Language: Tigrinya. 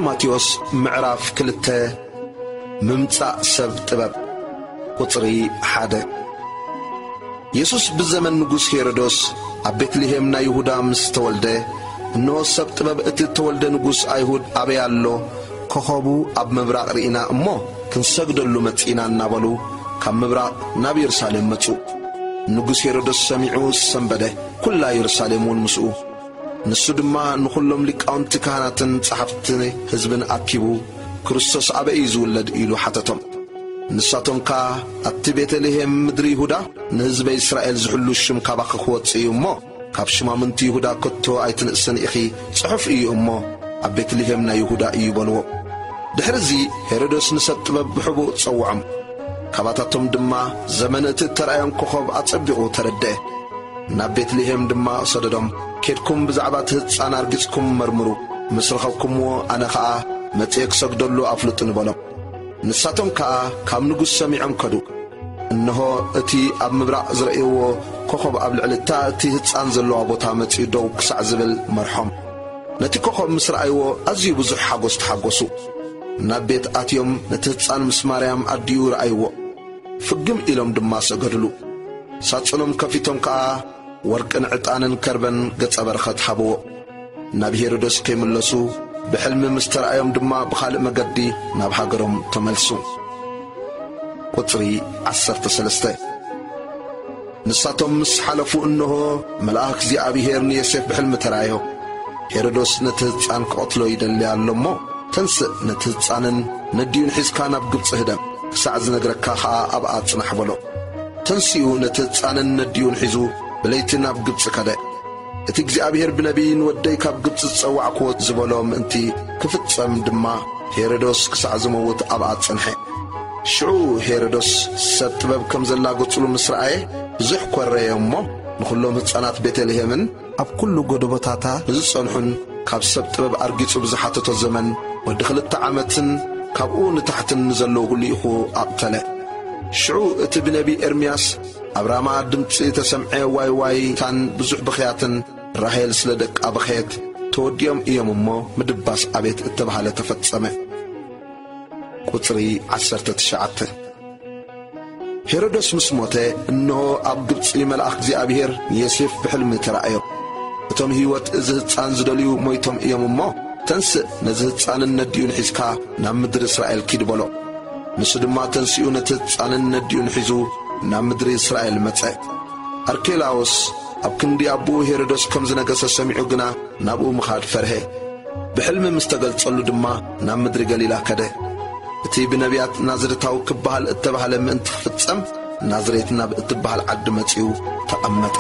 ማቴዎስ ምዕራፍ ክልተ። ምምጻእ ሰብ ጥበብ። ቁጽሪ ሓደ። የሱስ ብዘመን ንጉስ ሄሮዶስ ኣብ ቤትልሄም ናይ ይሁዳ ምስ ተወልደ፣ እንሆ ሰብ ጥበብ እቲ እተወልደ ንጉስ ኣይሁድ ኣበይ ኣሎ? ኮኸቡ ኣብ ምብራቕ ርኢና እሞ ክንሰግደሉ መጺእና እናበሉ ካብ ምብራቕ ናብ የሩሳሌም መጹ። ንጉስ ሄሮዶስ ሰሚዑ ሰንበደ፣ ኩላ የሩሳሌም እውን ምስኡ። ንሱ ድማ ንኹሎም ሊቃውንቲ ካህናትን ጸሓፍቲ ህዝብን ኣኪቡ፣ ክርስቶስ ኣበይ እዩ ዝውለድ? ኢሉ ሓተቶም። ንሳቶም ከኣ፣ ኣቲ ቤተልሔም ምድሪ ይሁዳ፣ ንህዝበይ እስራኤል ዝሕሉ ሽም ካባኺ ክወጽእ እዩ እሞ፣ ካብ ሽማምንቲ ይሁዳ ከቶ ኣይትንእስን ኢኺ፣ ጽሑፍ እዩ እሞ፣ ኣብ ቤትልሔም ናይ ይሁዳ እዩ በልዎ። ድሕርዚ ሄሮዶስ ንሰብ ጥበብ ብሕቡእ ጸውዖም። ካባታቶም ድማ ዘመን እቲ እተራእዮም ኮኸብ ኣጸቢቑ ተረድአ። ናብ ቤትልሔም ድማ ሰደዶም፣ ኬድኩም ብዛዕባ እቲ ህጻን ኣርጊጽኩም መርምሩ፣ ምስ ረኸብኩምዎ ኣነ ኸኣ መጺኤ ክሰግደሉ ኣፍልጡኒ በሎም። ንሳቶም ከኣ ካብ ንጉስ ሰሚዖም ከዱ። እንሆ እቲ ኣብ ምብራቕ ዝረእይዎ ኮኸብ ኣብ ልዕሊ እታ እቲ ህጻን ዘለዋ ቦታ መጺኡ ደው ክሳዕ ዝብል መርሖም። ነቲ ኮኸብ ምስ ረኣይዎ ኣዝዩ ብዙሕ ሓጎስ ተሓጎሱ። ናብ ቤት ኣትዮም ነቲ ህጻን ምስ ማርያም ኣዲኡ ረኣይዎ። ፍግም ኢሎም ድማ ሰገድሉ። ሳጽኖም ከፊቶም ከኣ ወርቅን ዕጣንን ከርበን ገጸ በረኸት ሃብዎ። ናብ ሄሮዶስ ከይምለሱ ብሕልሚ ምስ ተራእዮም ድማ ብኻልእ መገዲ ናብ ሃገሮም ተመልሱ። ቁጽሪ ዓሰርተ ሰለስተ። ንሳቶም ምስ ሓለፉ እንሆ መልኣኽ እግዚኣብሔር ንዮሴፍ ብሕልሚ ተራእዮ። ሄሮዶስ ነቲ ህጻን ክቐትሎ ይደሊ ኣሎ እሞ፣ ተንስእ ነቲ ህጻንን ነዲኡን ሒዝካ ናብ ግብጺ ህደም፣ ክሳዕ ዝነግረካ ኸኣ ኣብኣ ጽናሕ በሎ። ተንሲኡ ነቲ ህጻንን ነዲኡን ሒዙ ብለይቲ ናብ ግብጺ ከደ። እቲ እግዚኣብሔር ብነቢይ ንወደይ ካብ ግብጺ ዝጸዋዕክዎ ዝበሎ ምእንቲ ክፍጸም ድማ ሄሮዶስ ክሳዕ ዝመውት ኣብኣ ጸንሐ። ሽዑ ሄሮዶስ ሰብ ጥበብ ከም ዘላገጹሉ ምስ ረኣየ ብዙሕ ኰረየ እሞ፣ ንኹሎም ህጻናት ቤተልሔምን ኣብ ኩሉ ጎደቦታታ ንዝጸንሑን ካብ ሰብ ጥበብ ኣርጊጹ ብዝሓተቶ ዘመን ወዲ ክልተ ዓመትን ካብኡ ንታሕትን ንዘለዉ ኹሉ ኢኹ ኣቕተለ። ሽዑ እቲ ብነቢይ ኤርምያስ ኣብ ራማ ድምጺ ተሰምዐ ዋይ ዋይታን ብዙሕ ብኽያትን፣ ራሄል ስለ ደቃ በኸየት፣ ተወዲኦም እዮም እሞ ምድባስ ኣቤት እተባህለ ተፈጸመ። ቁጽሪ ዓሰርተ ትሽዓተ። ሄሮዶስ ምስ ሞተ፣ እንሆ ኣብ ግብጺ መልኣኽ እግዚኣብሔር ንዮሴፍ ብሕልሚ ተራእዮ። እቶም ህይወት እዚ ህጻን ዝደልዩ ሞይቶም እዮም እሞ፣ ተንስእ ነዚ ህጻንን ነዲኡን ሒዝካ ናብ ምድሪ እስራኤል ኪድ በሎ። ንሱ ድማ ተንሲኡ ነቲ ህጻንን ነዲኡን ሒዙ ናብ ምድሪ እስራኤል መጸ። ኣርኬላዎስ ኣብ ክንዲ ኣቦኡ ሄሮዶስ ከም ዝነገሰ ሰሚዑ ግና ናብኡ ምኻድ ፈርሀ። ብሕልሚ ምስ ተገልጸሉ ድማ ናብ ምድሪ ገሊላ ከደ። እቲ ብነቢያት ናዝሬታዊ ክበሃል እተባህለ ምእንቲ ክፍጸም፣ ናዝሬት ናብ እትበሃል ዓዲ መጺኡ ተቐመጠ።